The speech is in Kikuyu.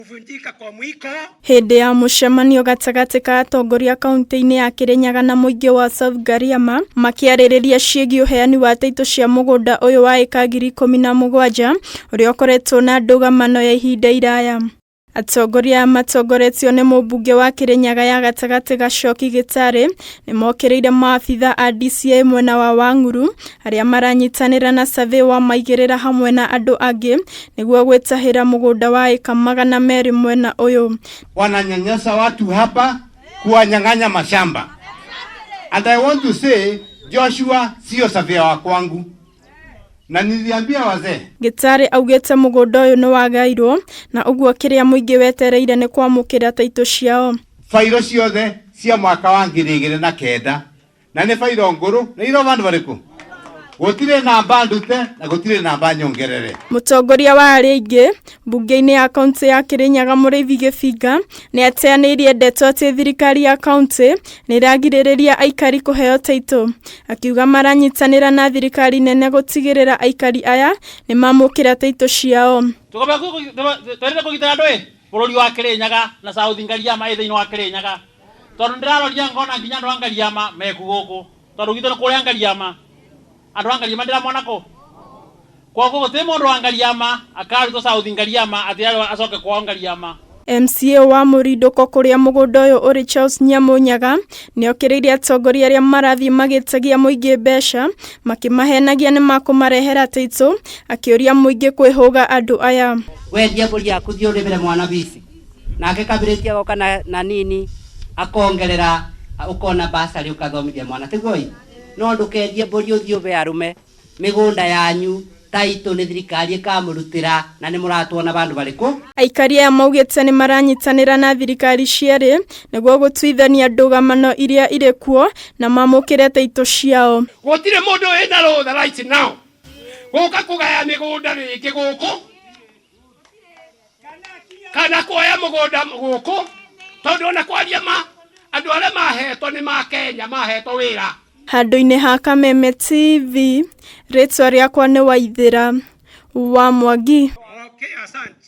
Kuvunjika kwa mwiko. Hĩndĩ ya mũcemanio gatagatĩ ka atongoria kaunti-inĩ ya Kirinyaga na mũingĩ wa South Ngariama makĩarĩrĩria ciĩgiĩ ũheani wa taitũ cia mũgũnda ũyũ wa ĩka 17,000 ũrĩa ũkoretwo na ndũgamano ya ihinda iraya. Atongoria aya matongoretio nĩ mũmbunge wa Kirinyaga ya gatagatĩ Gachoki Gĩtarĩ nĩ mokĩrĩire maabitha a DCI mwena wa Wang'uru arĩa maranyitanĩra na Survey wa Maigĩrĩra hamwe na andũ angĩ nĩguo gwĩtahĩra mũgũnda wa ĩka 200 mwena ũyũ. Wananyanyasa watu hapa kuwanyang'anya mashamba. And I want to say Joshua sio surveyor wa kwangu. Na niliambia wazee. Gĩtarĩ augĩte mũgũnda ũyũ nĩ wagairwo na ũguo kĩrĩa mũingĩ wetereire nĩ kwamũkĩra taitũ ciao. Fairo ciothe cia mwaka wa 2009 na nĩ fairo ngũrũ na iro vandu varĩkũ gũtirĩ namba ndute na gũtirĩ namba nyongerere. Mũtongoria wa arĩa aingĩ mbunge-inĩ ya kaunti ya Kirinyaga Mũrĩithi Gĩbinga nĩ ateanĩirie ndeto atĩ thirikari ya kaunti nĩ ĩragirĩrĩria aikari kũheo taitũ, akiuga maranyitanĩra na thirikari nene gũtigĩrĩra aikari aya nĩ mamũkĩra taitũ ciao. Twerire kũgitĩra andũ ĩ bũrũri wa Kirinyaga na South Ngariama ĩ thĩinĩ wa Kirinyaga tondũ ndĩraroria ngona nginya andũ a Ngariama meku gũkũ tondũ gwitũ nĩ kũrĩa Ngariama andũ a Ngariama ndĩramona kũ koguo gũtirĩ mũndũ wa Ngariama akarutwo South Ngariama atĩ acoke kwao Ngariama. MCA wa Mũrindũko kũrĩa mũgũnda ũyũ ũrĩ Charles Nyamunyaga nĩokĩrĩire atongoria arĩa marathiĩ magĩtagia mũingĩ mbeca makĩmahenagia nĩ makũmarehera taitũ, akĩũria mũingĩ kwĩhũga andũ aya. Wendia mbũri yaku thiĩ ũrĩmĩre mwana bici nake kabirĩti agoka na nini akongerera ukona basarĩ ũkathomithia mwana tiguo ĩ no ndũkendie mbũri ũthiĩ ũbe arũme mĩgũnda yanyu taitũ nĩ thirikari ĩkamũrutĩra na nĩ mũratwona bandũ barĩkũ. Aikari aya maugĩte nĩ maranyitanĩra na thirikari cierĩ nĩguo gũtuithania ndũgamano iria irĩ kuo na mamũkĩre taitũ ciao. Gũtirĩ mũndũ wĩna rũtha right now gũka kũgaya mĩgũnda rĩngĩ gũkũ kana kuoya mũgũnda gũkũ tondũ ona kwaria ma andũ arĩa mahetwo nĩ ma Kenya mahetwo wĩra. Handũ-inĩ ha Kameme TV, rĩtwa rĩakwa nĩ Waithĩra wa Mwangi. Okay, asante.